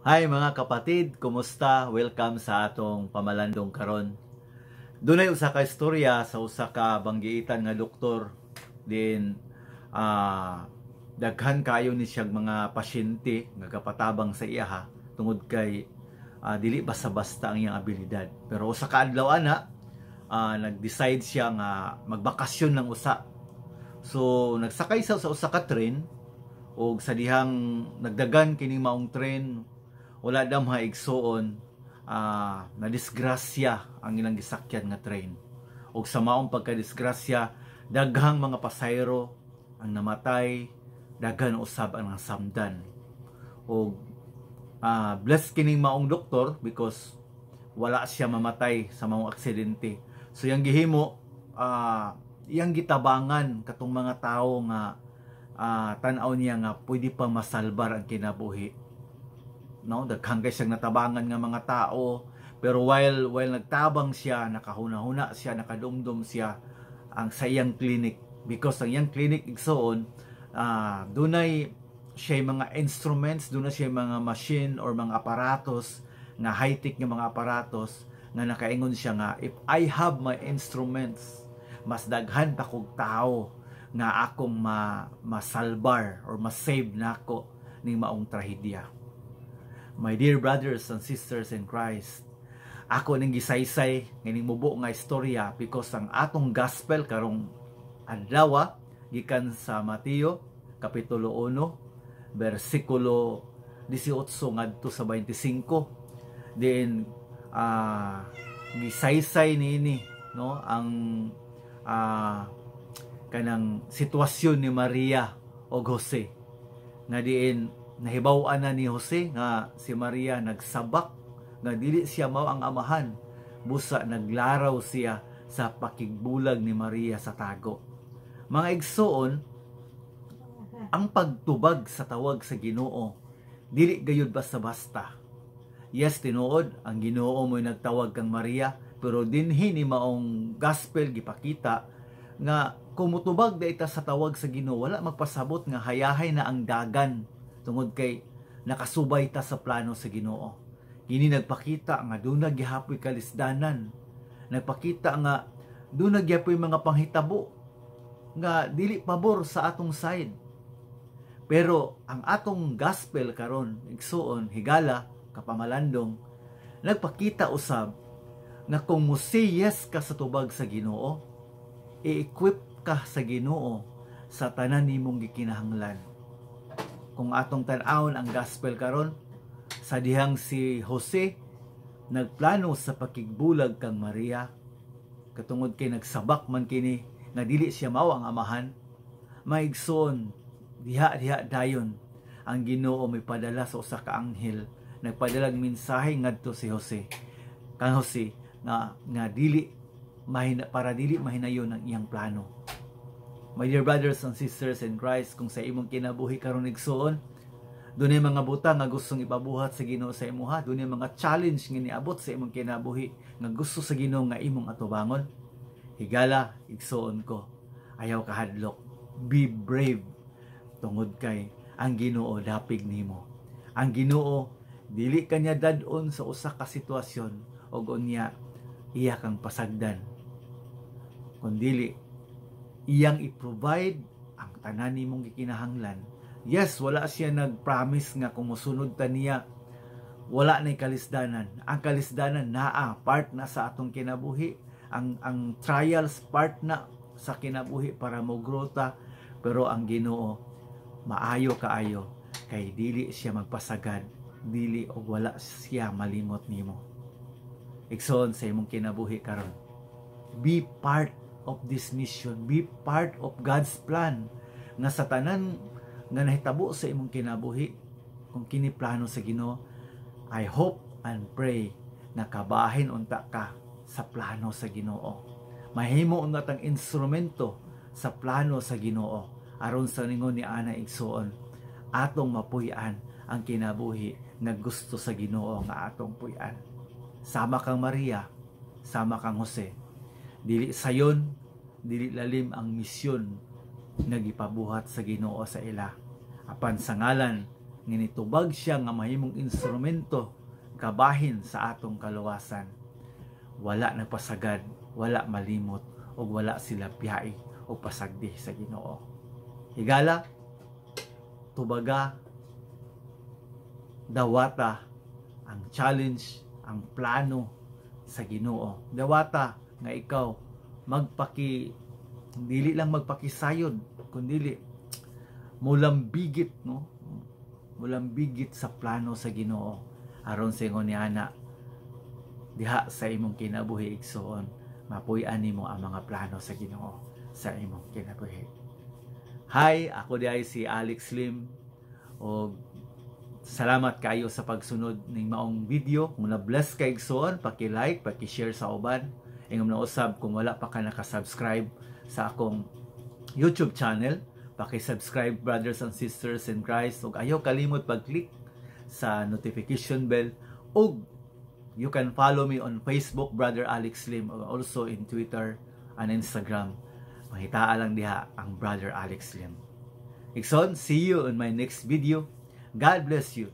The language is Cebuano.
Hi, mga kapatid, kumusta? Welcome sa atong pamalandong karon. Dunay usa ka istorya sa usa ka banggiitan nga doktor din, daghan kayo ni siyang mga pasyente nga gapatabang sa iyaha tungod kay dili basta-basta ang iyang abilidad. Pero usa ka adlaw ana, nag-decide siya nga magbakasyon ng usa. So nagsakay siya sa usa ka train og sa dihang nagdagan kining maong train, wala damha, igsuon, na disgrasya ang ilang gisakyan nga train. Og sa maong pagkadisgrasya, daghang mga pasahero ang namatay, daghan usab ang nasamdan. Og blessed kining maong doktor because wala siya mamatay sa maong aksidente. So yang gihimo, iyang gitabangan katong mga tawo nga tan-aw niya nga pwede pa masalbar ang kinabuhi, no? Daghan kay siyang natabangan nga mga tao, pero while nagtabang siya, nakahuna-huna siya, nakadumdum siya ang sa iyang clinic because ang iyang clinic, igsuon, dunay siya mga instruments, dunay siya mga machine or mga aparatos nga high-tech nga mga aparatos nga nakaingon siya nga, "If I have my instruments, mas daghan pa kog tao nga akong masalbar or ma-save nako ning maong trahedya." My dear brothers and sisters in Christ, ako ning gisaysay nganing mubo nga istorya because ang atong gospel karong adlaw gikan sa Mateo kapitulo 1 bersikulo 18 ngadto sa 25. Then gisaysay niini, no, ang kanang sitwasyon ni Maria o Jose nga diin nahibaw-an na ni Jose nga si Maria nagsabak nga dili siya mao ang amahan, busa naglaraw siya sa pakigbulag ni Maria sa tago. Mga igsuon, ang pagtubag sa tawag sa Ginoo dili gayud basta-basta. Yes, tinuod ang Ginoo mo'y nagtawag kang Maria, pero dinhi ni maong gospel gipakita nga kung mutubag da sa tawag sa Ginoo, wala magpasabot nga hayahay na ang dagan tungod kay nakasubay ta sa plano sa Ginoo. Kini nagpakita nga duna gihapoy kalisdanan. Nagpakita nga duna gihapoy mga panghitabo nga dili pabor sa atong side. Pero ang atong gospel karon, igsuon, higala, kapamalandong, nagpakita usab nga kung mo say yes ka sa tubag sa Ginoo, i-equip ka sa Ginoo sa tanan nimong gikinahanglan. Kung atong tan-awon ang gospel karon, sa dihang si Jose nagplano sa pakigbulag kang Maria katungod kay nagsabak man kini nga dili siya mao ang amahan, maigsoon, diha diha dayon ang Ginoo may padala sa usa ka anghel, nagpadalag mensahe ngadto si Jose kang Jose nga nga dili mahina para dili mahinayon ang iyang plano. My dear brothers and sisters in Christ, kung sa imong kinabuhi karon, igsuon, dunay mga butang nga gustong ipabuhat sa Ginoo sa imuha, dunay mga challenge nga niabot sa imong kinabuhi nga gusto sa Ginoo nga imong atubangon. Higala, igsuon ko, ayaw kahadlok. Be brave tungod kay ang Ginoo dapig nimo. Ang Ginoo dili kanya dad-on sa usa ka sitwasyon og unya iya kang pasagdan. Kun dili iyang i-provide ang tanan nimong gikinahanglan. Yes, wala siya nag-promise nga kung mosunod ta niya, wala na'y kalisdanan. Ang kalisdanan naa, part na sa atong kinabuhi. Ang trials, part na sa kinabuhi para mo grow ta, pero ang Ginoo maayo kaayo kay dili siya magpasagad, dili og wala siya malimot nimo. Igsoon, sa imong kinabuhi karon, be part of this mission, be part of God's plan nga sa tanan nga nahitabo sa imong kinabuhi, kung kini plano sa Ginoo, I hope and pray na kabahin unta ka sa plano sa Ginoo. Mahimo unta tang instrumento sa plano sa Ginoo aron sa ningon ni ana, igsuon, atong mapuy-an ang kinabuhi nga gusto sa Ginoo nga atong puy-an. Sama kang Maria, sama kang Jose, dili sayon, dili lalim ang misyon nga gipabuhat sa Ginoo sa ila, apan sa ngalan Nga nitubag siya nga mahimong instrumento kabahin sa atong kaluwasan. Wala nagpasagad, wala malimot, ug wala sila biyai o pasagdi sa Ginoo. Higala, tubaga, dawata ang challenge, ang plano sa Ginoo. Dawata nga ikaw magpaki dili lang magpakisayod kundili mulambigit, no, mulambigit sa plano sa Ginoo aron sa ingon ni ana diha sa imong kinabuhi, igsoon, mapuy-an nimo ang mga plano sa Ginoo sa imong kinabuhi. Hi, ako diay si Alex Lim og salamat kayo sa pagsunod ning maong video. Kung na-bless ka, igsoon, paki-like, paki-share sa uban. Ingom na usab, kung wala pa ka naka-subscribe sa akong YouTube channel, paki-subscribe, brothers and sisters in Christ, ug ayaw kalimot pag-click sa notification bell, ug you can follow me on Facebook, Brother Alex Lim, or also in Twitter and Instagram. Mahitaa lang diha ang Brother Alex Lim. Igsoon, see you in my next video. God bless you.